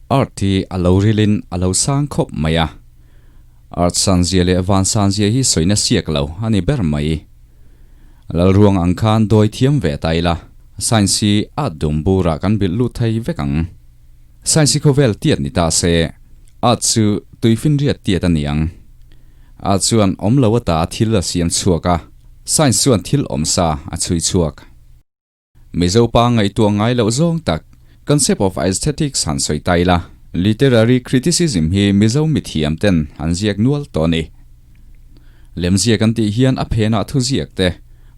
Art hi a lo rilin a lo sang khawp mai a. Art sanzia leh van sanzia hi sawina siak lo a ni ber mai. Lalruang ang khan dawi thiam ve ta ila, Science hi art dum burah kan bilh lut thei vek ang. Science hi khawvel tiat ni ta se, art chu tuifinriat tiat a ni ang. Art chuan awm lo ata thil a siam chhuak a, Science chuan thil awm sa a chhui chhuak. Mizo pa ngaihtuah ngai loh zawng tak, concept of aesthetics han sawi ta ila, literary criticism hi Mizo mithiam ten an ziak nual tawh a ni. Lemziak an tih hian a phenah thuziak te,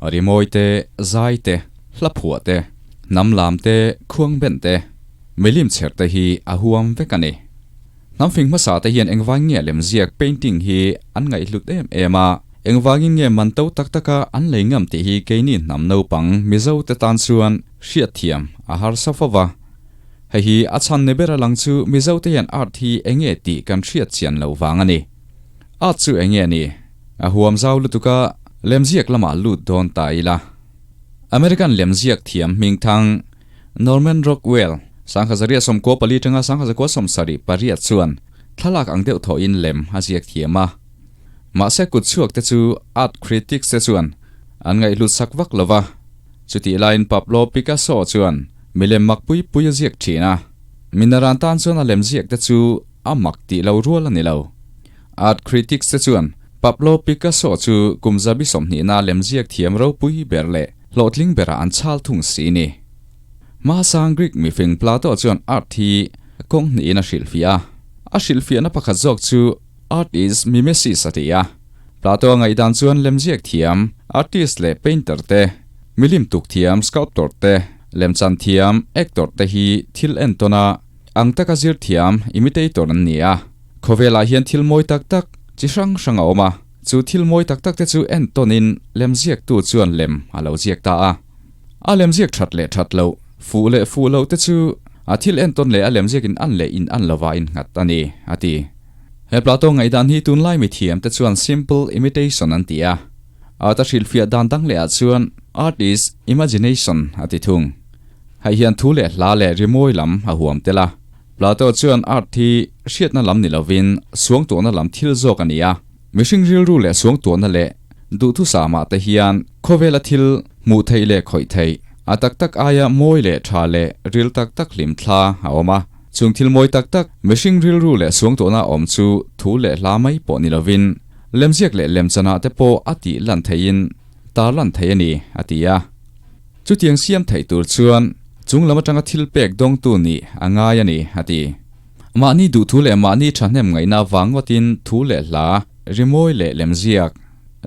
rimawi te, zai te, hlaphuah te, hnam lam te, khuangben te, milim chher te hi a huam vek a ni. Hnam fing hmasa te hian engvangin nge lemziak, painting, hi an ngaihhlut em em a, engvangin nge man to tak taka an lei ngam tih hi keini hnam naupang Mizo te tan chuan hriatthiam a harsa fo va. Hei hi a chhan ni ber a lang chu Mizo te hian art hi enge tih kan hriat chian loh vang a ni. Art chu enge ni? A huam zau lutuk a, lemziak lamah lut dawn ta ila. American lemziak thiam hmingthang Norman Rockwell, 1994 atanga 1978 chuan thlalak ang deuh thawhin lem a ziak thiam a. Mahse kut chhuak te chu art critics te chuan an ngaihhlut sak vak lo va. Chutih laiin Pablo Picasso chuan milem mak pui pui a ziak thin a. Minaran tan chuan a lem ziak te chu a mak tih lo rual a ni lo. Art critics te chuan Pablo Picasso chu kum zabi sawmhnihna lem ziak thiam ropui ber leh Hlawhtling berah an chhal thung si ni. Hmasang Greek mifing Plato chuan art hi kawng hnihin a hrilhfiah a. A hrilhfiahna pakhat zawk chu Art is mimesis a ti a. Plato a ngaihdan chuan lemziak thiam, artist leh painter te, milim tuk thiam, sculptor te, lemchan thiam, actor te hi thil entawn a, ang taka zir thiam, imitator an ni a. Khawvelah hian thil mawi tak tak chi hrang hrang a awm a. Chu thil mawi tak tak te chu entawnin lemziaktu chuan lem a lo ziak ta a. A lemziak that leh that loh, fuh leh fuh loh te chu a thil entawn leh a lemziak in an leh in an lova innghat a ni, a ti. He Plato ngaihdan hi tunlai mithiam te chuan simple imitation an ti a. Art a hrilhfiah dan dang leh ah chuan art is imagination a ti thung. Hei hian thu leh hla leh rimawi lam a huam tel a. Plato chuan art hi hriatna lam ni lovin suangtuahna lam thil zawk a ni a. Mihring rilru leh suangtuahna leh duhthusam ah te hian khawvela thil hmuh theih leh khawih theih, a tak tak aia mawi leh tha leh ril tak tak hlim thla a awm a. Chung thil mawi tak tak mihring rilru leh suangtuahna awm chu thu leh hla mai pawh ni lovin lemziak leh lemchanah te pawh a tih lan theihin tar lan thei a ni, a ti a. Chutiang siam theih tur chuan chung lam atanga thil pek dawngtu nih a ngai a ni, a ti. Mahni duhthu leh mahni thahnem ngaihna vang ngawtin thu leh hla, rimawi leh lemziak,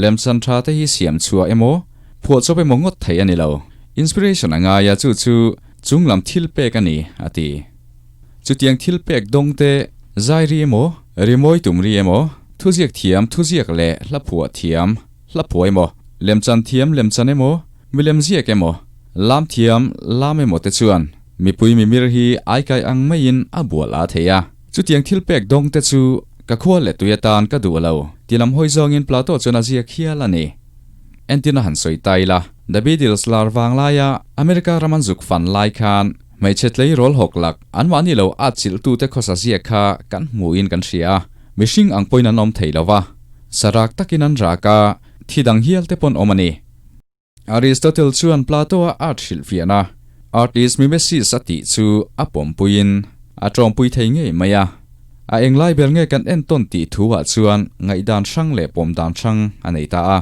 lemchan tha te hi siam chhuah emaw, phuahchawp emaw ngawt theih a ni lo. Inspiration a ngai a, chu chu chung lam thil pek a ni, a ti. Chutiang thil pek dawng te, zai ri emaw, rimawi tum ri emaw, thuziak thiam thuziak leh hla phuah thiam hla phuah emaw, lemchan thiam lemchan emaw, milem ziak emaw, lam thiam lam emaw te chuan Mipui mimir hi aikai ang maiin a bual a thei a. Chutiang thil pek dawng te chu ka khua leh tui atan ka duh lo, ti lam hawi zawngin Plato chuan a ziak hial a ni. Entirna han sawi ta ila, The Beatles lar vang laia America ram an zuk fan lai khan hmeichhe tleirawl hawk lak anmahni lo atchilh tute khawsa ziak kha kan hmuhin kan hria a, mihring ang pawhin an awm thei lo va, sarak takin an rak a, thi dang hial te pawn awm a ni. Aristotle chuan Plato-a art hrilhfiahna, Art is mimesis a tih chu a pawmpuiin a tawngpui thei ngei mai a. A englai ber nge kan entawn tih thu-ah chuan ngaihdan hrang leh pawmdan hrang a nei ta a.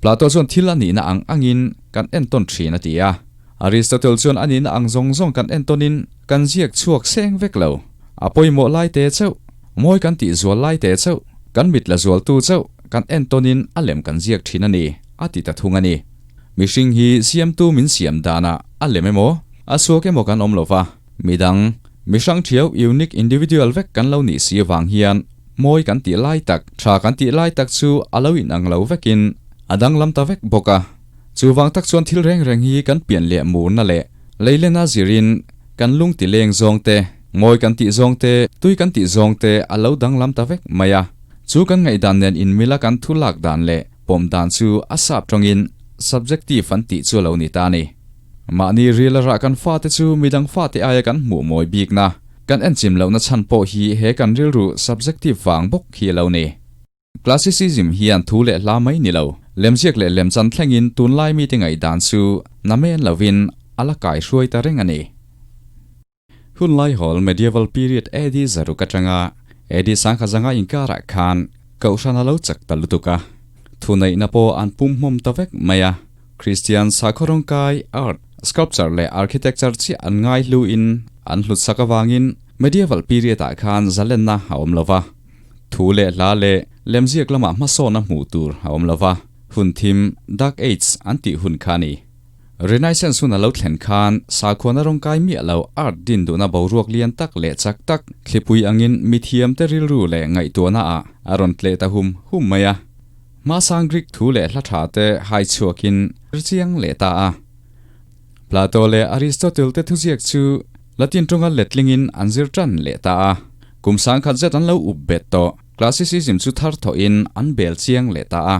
Plato chuan thil a nihna ang angin kan entawn thin a ti a. Aristotle chuan a nihna ang zawng zawng kan entawnin kan ziak chhuak seng vek lo. A pawimawh lai te chauh, mawi kan tih zual lai te chauh, kan mit la zualtu chauh kan entawnin a lem kan ziak thin a ni. A ti ta thung a ni. Mihring hi siamtu min siam danah a lem emaw, a suak emaw kan awm lo va, midang, mihrang thiau unique individual vek kan lo nih si avang hian mawi kan tih lai tak, tha kan tih lai tak chu a lo inang lo vekin a danglam ta vek bawk a. Chuvang tak chuan thil reng reng hi kan pian leh murna leh leilena zirin kan lung ti leng zawng te, mawi kan tih zawng te, tui kan tih zawng te a lo danglam ta vek mai a. Chu kan ngaihdan nen inmila kan thu lak dan leh. pawm dan chu a sap tawngin subjective an tih chu a lo ni ta a ni. Mahni ril a rah kan fate chu midang fate aia kan hmuh mawi bikna, kan enchim lohna chhan pawh hi he kan rilru subjective vang bawk hi a lo ni. Classicism hian thu leh hla mai ni lo, lemziak leh lemchan thlengin tunlai mite ngaihdan chu namen lovin a la kaihruai ta reng a ni. Hun laihawl Medieval period AD zaruk atanga AD sangkhazanga inkarah khan Kohhran a lo chak ta lutuk a, thuneihna pawh an pumhmawm ta vek mai a. Kristian sakhaw rawngkai, art, sculpture leh architecture chiah an ngai hluin an hlutsak avangin Medieval period ah khan zalenna a awm lo va. Thu leh hla leh lemziak lamah hmasawnna hmuh tur a awm lo va, hun thim, Dark Age, an tih hun kha a ni. Renaissance hun a lo thlen khan sakhuana rawngkai miah lo art din duhna boruak lian tak leh chak tak thlipui angin mithiamte rilru leh ngaihtuahna ah a rawn tleh ta hum hum mai a. Hmasang Greek thu leh hla tha te hai chhuakin chiang leh ta a. Plato leh Aristotle te thuziak chu Latin tawnga letlingin an zir tan leh ta a. Kum sangkhat zet an lo up bet tawh. Classicism chu thar thawhin an bel chiang leh ta a.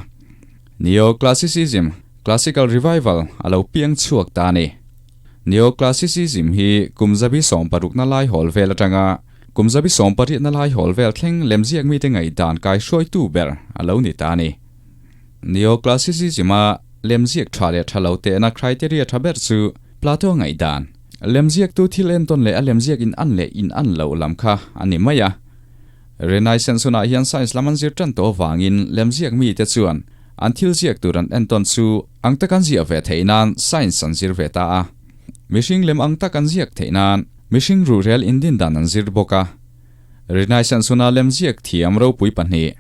Neo-Classicism, Classical Revival, a lo piang chhuak ta a ni. Neo-Classicism hi kum zabi sawmparukna lai hawl vel atanga kum zabi sawmpariatna lai hawl vel thleng lemziak mite ngaihdan kaihruaitu ber a lo ni ta a ni. Neo-Classicism-a lemziak tha leh tha lo tehna criteria tha ber chu Plato ngaihdan, lemziaktu thil entawn leh a lemziak in an leh in an loh lam kha a ni mai a. Renaissance hunah hian science lam an zir tan tawh avangin lemziak mite chuan an thil ziak tur an entawn chu ang tak an ziah ve theih nan science an zir ve ta a. Mihring lem ang tak an ziak theih nan mihring ruhrel indin dan an zir bawk a. Renaissance huna lemziak thiam ropui pahnih,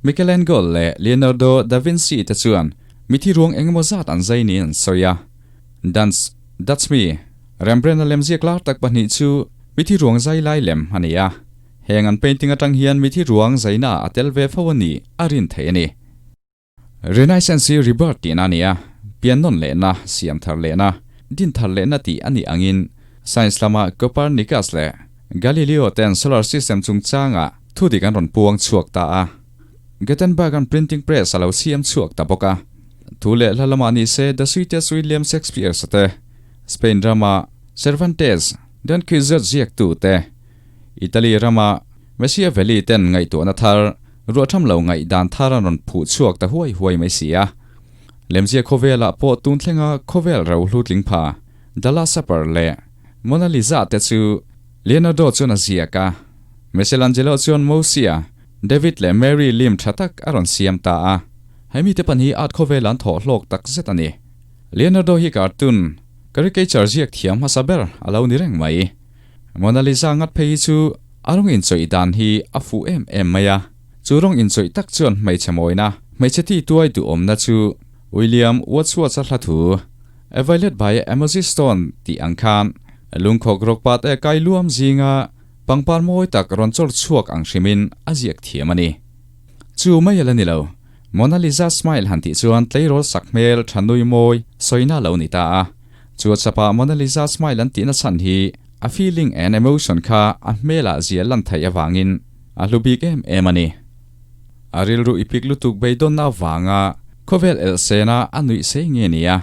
Michelangelo leh Leonardo da Vinci te chuan mithi ruang engemaw zat an zai niin an sawi a. Dance, Dutch mi, Rembrandt-a lemziak lar tak pahnih chu mithi ruang zai lai lem a ni a. Heng an painting atang hian mithi ruang zaina a tel ve fo a nih a rin theih a ni. Renaissance hi rebirth tihna a ni a, pian nawn lehna, siam thar lehna, din thar lehna tih a nih angin science lama Copernicus leh Galileo ten solar system chungchangah thu dik an rawn puang chhuak ta a. Gutenberg-a'n printing press a lo siam chhuak ta bawk a. Thu leh hla lamah ni se The Sweetest William Shakespeare-a te, Spain rama Cervantes, Don Quixote ziaktu te, Italy rama Machiavelli ten ngaihtuahna thar, ruahtham lo ngaihdan thar an rawn phuh chhuak ta huai huai mai si a. Lemzia khawvelah pawh tun thlenga khawvel ro hlutling pha The Last Supper leh Mona Lisa te chu Leonardo chuan a ziak a. Michelangelo chuan Mosia, David leh Mary lim tha tak a rawn siam ta a. Hemi te pan hi art khawvel an thawh hlawk tak zet a ni. Leonardo hi cartoon, caricature ziak thiam hmasa ber a lo ni reng mai. Mona Lisa ngat phei hi chu a rawng inchawih dan hi a fuh em em mai a, chu rawng inchawih tak chuan hmeichhe mawina, hmeichhe ti tuai duhawmna chu William Wordsworth-a hla thu A Violet by Emoji Stone tih ang khan lungkhawk rawk pat e kai luam zinga pangpar mawi tak rawn chawr chhuak ang hrimin a ziak thiam a ni. Chu mai a la ni lo, Mona Lisa smile han tih chuan tleirawl sak hmel tha nui mawi sawina a lo ni ta a. Chu a chapah Mona Lisa smile an tihna chhan hi a feeling and emotion kha a hmelah zia lan theih avangin a hlu bik em em a ni. A rilru i pik lutuk beidawnna avanga khawvel elhsena a nuih sei nge ni a,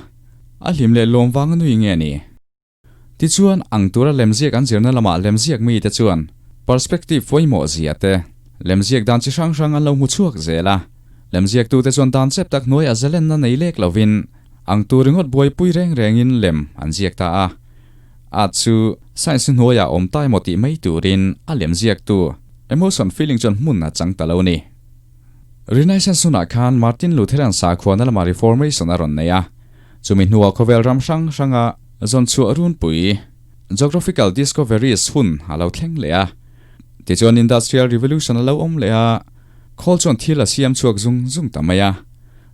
a hlim leh lawm vanga nui nge ni? Tichuan, ang tura lemziak an zirna lamah lemziak mite chuan perspective pawimawh zia te, lemziak dan chi hrang hrang an lo hmu chhuak zel a. Lemziaktute chuan dan chep tak hnuaiah zalenna nei lek lovin ang tur ringawt buaipui reng rengin lem an ziak ta a. Art chu science hnuaiah awm ta emaw tih mai turin a lem ziaktu emotion feeling chuan hmun a chang ta lo ni. Renaissance hunah khan Martin Lutheran sakhuana lamah Reformation a rawn nei a. Chumi hnuah khawvel ram hrang hranga zawnchhuah runpui, geographical discoveries, hun a lo thleng leh a. Tichuan Industrial Revolution a lo awm leh a, khawl chuan thil a siam chhuak zung zung ta mai a.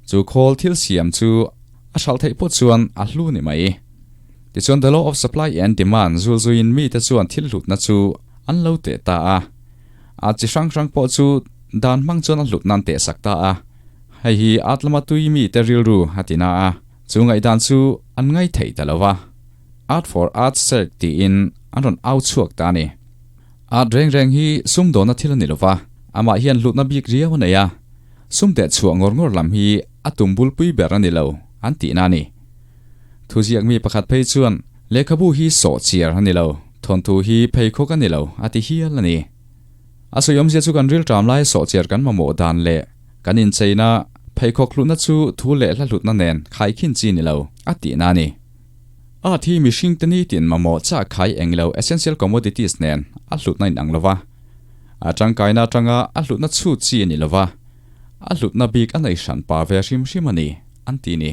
Chu khawl thil siam chu a hralh theih pawh chuan a hlu ni mai. Tichuan the law of supply and demand zul zuiin mite chuan thil hlutna chu an lo teh ta a. A chi hrang hrang pawh chu dan hmang chuan a hlut nan teh sak ta a. Hei hi at lama tui mite rilru a ti na a, chu ngaihdan chu an ngai thei ta lo va. Art for art's sake tiin an rawn au chhuak ta a ni. Art reng reng hi sumdawnna thil a ni lo va, amah hian hlutna bik riau a nei a. Sum teh chhuah ngawr ngawr lam hi a tum bulpui ber a ni lo, an tihna a ni. Thuziak mi pakhat phei chuan, Lehkhabu hi sawhchiar a ni lo, thawnthu hi pheikhawk a ni lo, a ti hial a ni. A sawi awmzia chu kan rilṭam lai sawhchiar kan mamawh dan leh kan incheina pheikhawk hlutna chu thu leh hla hlutna nen khaikhin chi ni lo, a tihna a ni. Art hi mihringte nitin mamawh chah khai eng lo essential commodities nen a hlutna inang lo va, a tangkaina atanga a hlutna chhut chi a ni lo va, a hlutna bik a nei hran pa ve hrim hrim a ni, an ti ni.